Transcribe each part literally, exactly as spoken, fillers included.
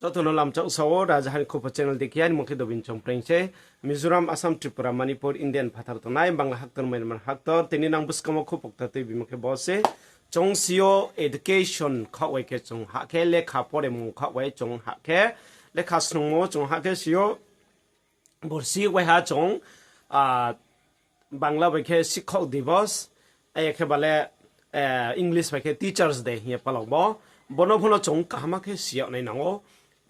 Jotono lamchak sao, Raja Hari Khupo channel dekhi, ani mokhe Dobin Chompreng se. Mizoram, Assam, Tripura, Manipur, Indian phatar tongnai, Bangla haktor, Myanmar haktor, tini nang bwskango khupok tatwi bimokhe bo se. Chong sio education khawai khe chong hakhe, lekha poremung khawai chong hakhe, lekha snungmo chong hakhe sio. Borsi waiha chong, ah, Bangla bai khe Sikhok Divos, ayakhe bale, eh, English bai khe Teachers Day hiye palok bo. Bono phono chong kahama khe siyok nai nango.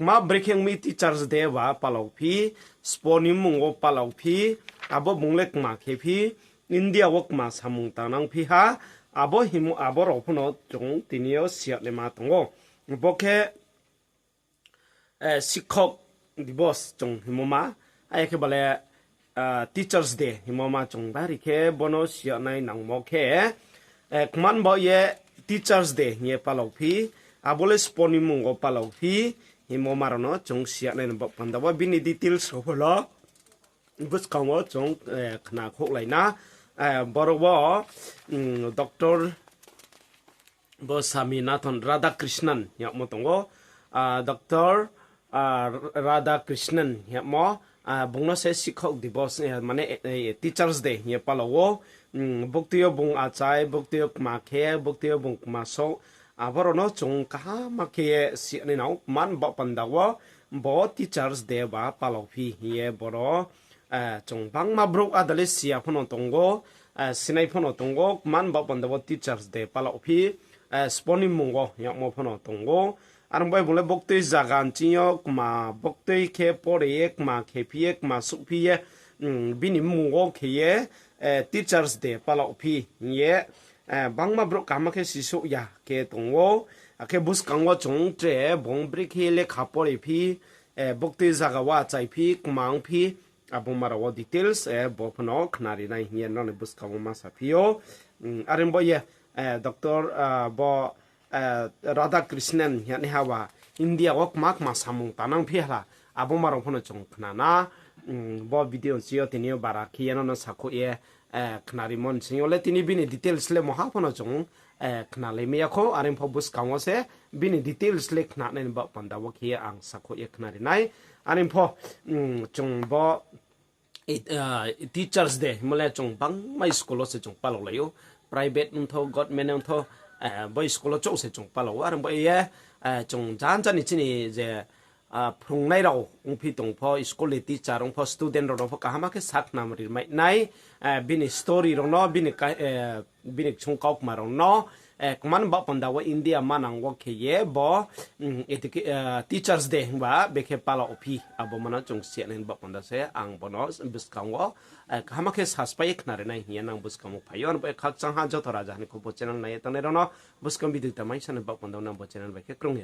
Kma brekhe wngmi Teachers Day ba palok phi, sponi mungo palok phi, abo bungle kma khe phi, India o kma samung tanang phi ha, abo himu abo rok phono chong tinio siyok nai ma tongo. Bo khe eh, Sikhok Divos chong himo ma, ayakhe bale, ah, Teachers Day himo ma chong bari khe bono siyok nai nangmo khe, eh, kman bo ye Teachers Day hiye palok phi, abole sponi mungo palok phi, himo marono chong siyok nai nang bok panda bo bini details rok holo bwskango chong, eh, khna khok laina, eh, borok bo, mm, Doctor bo Swaminathan Radhakrishnan yakmo tongo, ah, Doctor, ah, Radhakrishnan yakmo, ah, bungno se Sikhok Divos, eh, mane, eh, eh, Teachers Day ye palowo. Mm, buktio bung achai, buktio kma khe, buktio bung kma sok, aborokno chwng kaham khe siyani nao man ba pandao bo Teachers Day ba palok phi hiye boro, eh, chwng bangma borok adale siya phano tongo, eh, sinai phano tongo, man ba pandao Teachers Day palok phi, eh, sponi mungo yakmo phano tongo. Arong bai bole buktui jaga nchingyo kma buktui khe pore ye, kma khe phiye, kma suk phiye, mm, bini mungo khe ye, eh, Teachers Day palok phi hiye, eh, bangma borok kaham khe sisuk ya khe tongo. Akhe bwskango chwng tre bong bri khe lekha pore phi, eh, buktui jaga wa chai phi, kma wng phi, abo mara o details, eh, bo phano khna rinai hiye noni bwskango ma sa phio. Mm, areng bo ye, eh, Doctor, ah, bo, eh, Radhakrishnan hiya ni hawa India o kma kma samung tanang phi hala, abo mara phano chwng khna na. Mm, bo video chiyo tiniyo bara khiye no sakho ye, eh, khna rimon sing ole tini bini details le moha phano chwng, eh, khna le miya kho, areng pho bwskango se bini details le khna nai ba panda bo khiye ang sakho ye khna rinai. Areng pho, mm, chwng bo it-, ah, Teachers Day himle chwng bangma school o se chwng palok laio, private wngtho, government wngtho, eh, bo school o chwng se chwng palok o. Areng bo ye, eh, chwng jan jani chini je, ah, phwrwngnai rok wngphi tongpho, school ni teacher wngpho, student rok pho kaham khe sakna rimai nai, eh, bini story rok no, bini ka-, eh, bini chwng kaukma rok no, eh, kman ba panda o India manang o khe ye bo, mm, educa-, eh, Teachers Day hwnba bekhe pala ophi abo mano chwng siya nai ba panda se ang bono bwskango, eh, kaham khe saspai khna rinai hiya nang bwskango phaio. Ani bo khakchang ha joto raja hani khupo channel nai tongnai rok no bwskang video ta mai sani ba panda o nang bo channel bai khe krung